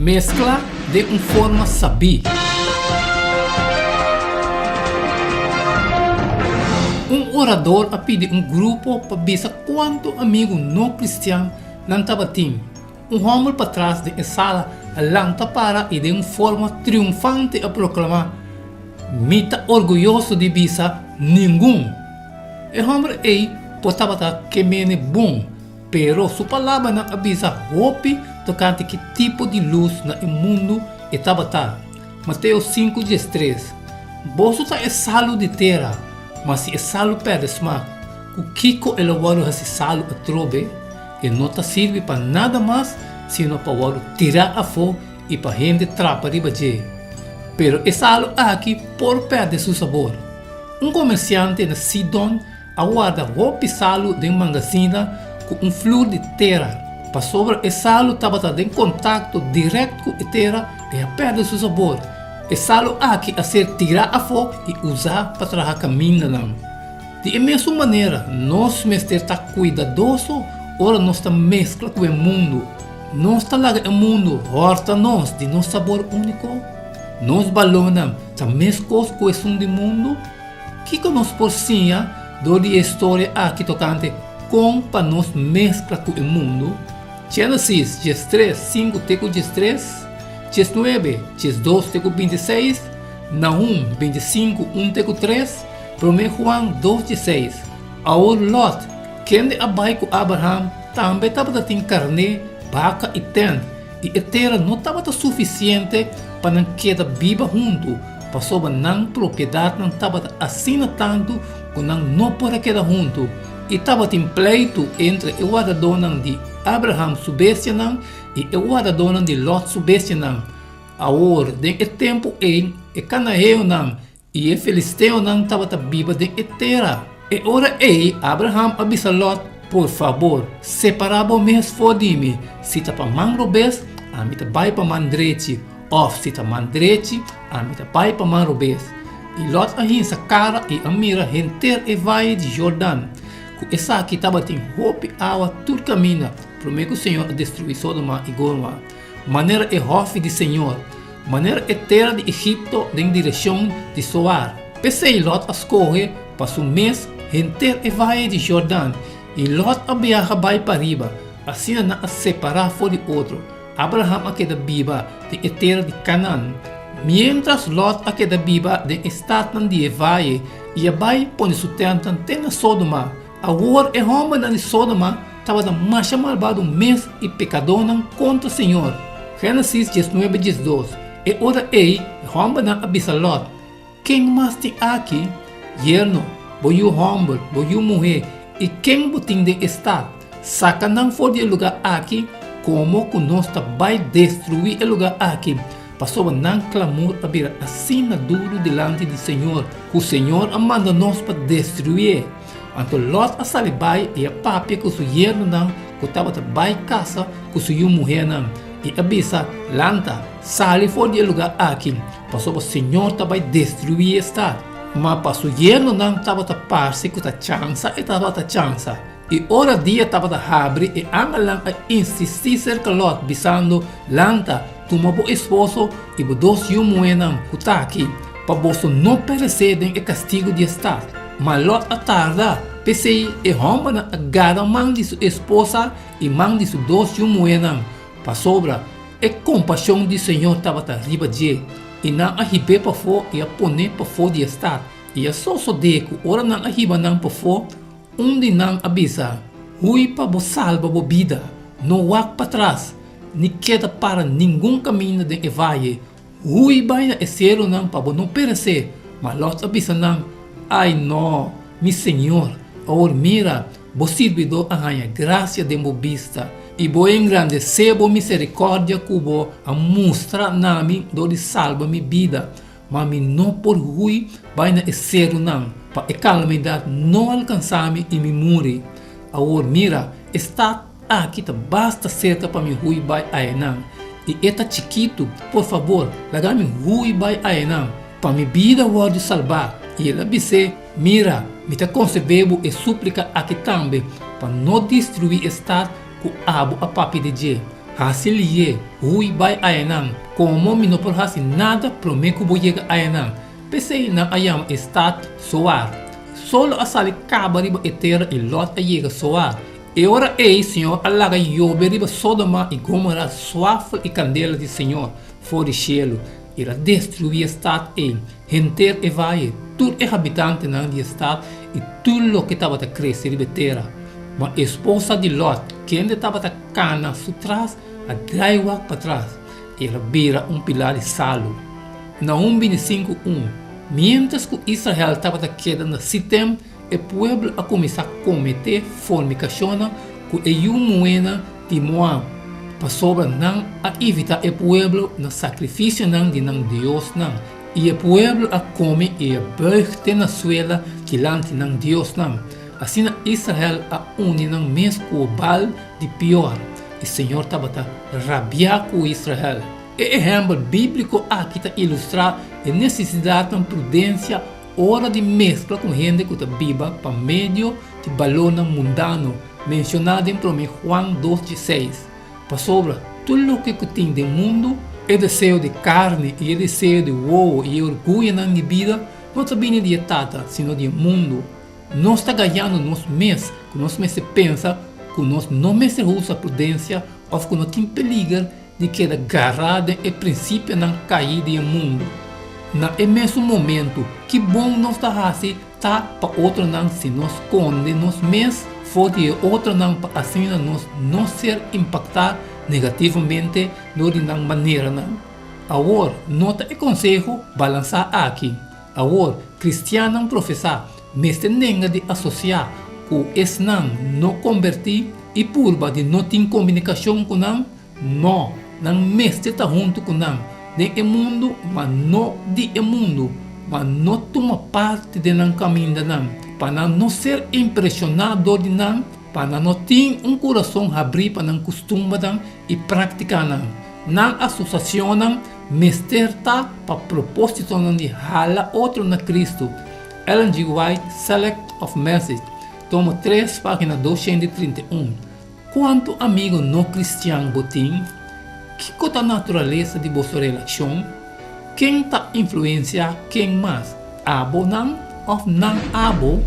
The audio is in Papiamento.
Meskla den un forma sabí. Un orador a pidi un grupo pa bisa kuantu amigu no kristian nan tabatin. Un hòmber patras den e sala a lanta para i den un forma triunfante a proklamá, Mi ta orguyoso di bisa ningun! E hòmber ei por tabata kemene bon, pero su palabranan a bisa hopi tokante ki tipo di lus na e mundu e tabata. Mateo sinku diestres, Boso ta e salu di tera, ma si e salu pèrdè smak, ku kiko e lo wòrdu hasi salu atrobe? E no ta sirbi pa nada mas sino pa wòrdu tirá afó i pa hende trapa riba dje. Pero e salu aki por pèrdè su sabor. Un komersiante na Sidon a warda hopi salu den mangasina ku un flur di tera. Pasobra e salu tabata den kontakto dirèkt ku e tera, e a pèrdè su sabor. E salu aki a ser tirá afó i usá pa traha kamindanan. Di e mesun manera, nos mester ta kuidadoso ora nos ta meskla ku e mundu. Nos ta laga e mundu hòrta nos di nos sabor úniko? Nos balornan ta meskos ku esun di mundu? Kiko nos por siña dor di e storia aki tokante kon pa nos meskla ku e mundu? Génesis diestres, sinku te ku diestres, diesnuebe, diesdos te ku bintiseis, Nahum bintisinku, un te ku tres, Promé Juan dos dieseis. Awor Lòt, kende a bai ku Abraham, tambe tabata tin karné, baka i tènt, i e tera no tabata sufisiente pa nan keda biba huntu, pasobra nan propiedatnan tabata asina tantu ku nan no por a keda huntu. I tabatin pleitu entre e wardadónan di Abraham su bestianan i e wardadónan di Lòt su bestianan. Awor, den e tempu ei, e kanaeonan I e filisteonan tabata biba den e tera. E ora ei Abraham a bisa Lòt, Por fabor, separá bo mes for di mi. Si ta pa man robes, ami ta bai pa man drechi, òf si ta man drechi, ami ta bai pa man robes. I Lòt a hinsa kara i a mira henter e vaye di Jordan, ku esaki tabatin hopi awa tur kaminda promé ku señor a destruí Sodoma i Gomora. Manera e hòfi di señor, manera e tera di Egipto den direkshon di Soar. P'esei Lòt a skohe pa su mes henter e vaye di Jordan, i Lòt a biaha bai pariba, asina nan a separá for di otro. Abraham a keda biba den e tera di Kanan, miéntras Lòt a keda biba den e statnan di e vaye i a bai pone su tèntnan te na Sodoma. Awor e hòmbernan di Sodoma tabata masha malbado mes i pekadónan kontra Señor. Génesis diesnuebe diesdos E ora ei e hòmbernan a bisa Lòt, Ken mas tin aki? Yerno, bo yu hòmber, bo yu muhé i ken bo tin den e stat? Saka nan for di e lugá aki, komo ku nos ta bai destruí e lugá aki. Pasobra nan klamor a bira asina duru dilanti di Señor, ku Señor a manda nos pa destruié. Anto Lòt a sali bai i a papia ku su yernonan ku tabata bai kasa ku su yu muhénan, i a bisa, Lanta, sali for di e lugá aki, pasobra Señor ta bai destruí e stat. Ma pa su yernonan tabata parse ku ta chansa e tabata chansa. I ora dia tabata habri, e angelnan a insistí serka Lòt, bisando, Lanta, tuma bo esposo i bo dos yu muhénan ku ta aki, pa boso no peresé den e kastigu di e stat. Ma Lòt a tarda, p'esei e hòmbernan a gara man di su esposa i man di su dos yu muhénan, pasobra e kompashon di señor tabata riba dje, i nan a hib'é pafó i a pon'é pafó di e stat. I a sosodé ku ora nan a hiba nan pafó, Un di nan a bisa, Hui pa bo salba bo bida, no wak patras, ni keda para ningun kaminda den e vaye. Hui bai na e serunan pa bo no peresé. Ma Lòt a bisa nan, Ai nò, mi señor, awor mira, bo sirbidó a haña grasia den bo bista, i bo a engrandesé bo miserikòrdia ku bo a mustra na mi dor di salba mi bida. Ma mi no por hui bai na e serunan, pa e kalamidat no alkansá mi i mi muri. Awor mira, e stat aki ta basta serka pa mi hui bai ayanan, i e ta chikitu. Por fabor, laga mi hui bai ayanan, pa mi bida wòrdu salbá. I el a bis'é, Mira, mi ta konsebé bo e súplika aki tambe, pa no destruí e stat ku abo a papia di dje. Hasi lié, hui bai ayanan, komo mi no por hasi nada promé ku bo yega ayanan. P'esei nan a yama e stat Soar. Solo a sali kaba riba e tera i Lòt a yega Soar. E ora ei Señor a laga yobe riba Sodoma i Gomora swafel i kandela di Señor for di shelu. El a destruí e stat ei, henter e vaye, tur e habitantenan di e stat i tur loke tabata krese riba e tera. Ma esposa di Lòt, kende tabata kana su tras, a drai wak patras i el a bira un pilá di salu. Nahum 25, un Miéntras ku Israel tabata keda na Sitem, e pueblo a kuminsá kometé fornikashonnan ku e yu muhénan di Moab, pasobra nan a invitá e pueblo na sakrifisionan di nan diosnan, i e pueblo a kome i a bùig te na suela dilanti nan diosnan. Asina Israel a uni nan mes ku Baal di Pior, i señor tabata rabiá ku Israel. E ehèmpel bíbliko aki ta ilustrá e nesesidatnan prudensia Ora di meskla ku hende ku ta biba pa medio di balornan mundano menshoná den Promé Juan dos dieseis, pasobra tur loke ku tin den mundu, e deseo di karni i e deseo di wowo i e orguyonan di bida, no ta bini di e Tata, sino di e mundu. Nos ta gañando nos mes ku nos mester pensa ku nos no mester usa prudensia òf ku no tin peliger di keda gará den e prinsipionan kaí di e mundu. Na e mesun momentu, ki bon nos ta hasi ta pa otronan si nos skonde nos mes for di e otronan pa asina nos no ser impaktá negativamente dor di nan maneranan. Awor, nota e konseho balansá aki. Awor, kristiannan profesá mester nenga di asosiá ku esnan no kombertí i purba di no tin komunikashon ku nan? No, nan mester ta huntu ku nan den e mundu, ma no di e mundu, ma no tuma parti den nan kamindanan, pa nan no ser impreshoná dor di nan, pa nan no tin un kurason habrí pa nan kustumbernan i práktikanan. Nan asosiashonnan mester ta pa propósitonan di hala otro na Kristu. Ellen G. White, Select of Message, tomo tres, página 231. Kuantu amigu no kristian bo tin? Kiko ta naturalesa di boso relashon? Ken ta influensiá ken mas, abo nan òf nan abo?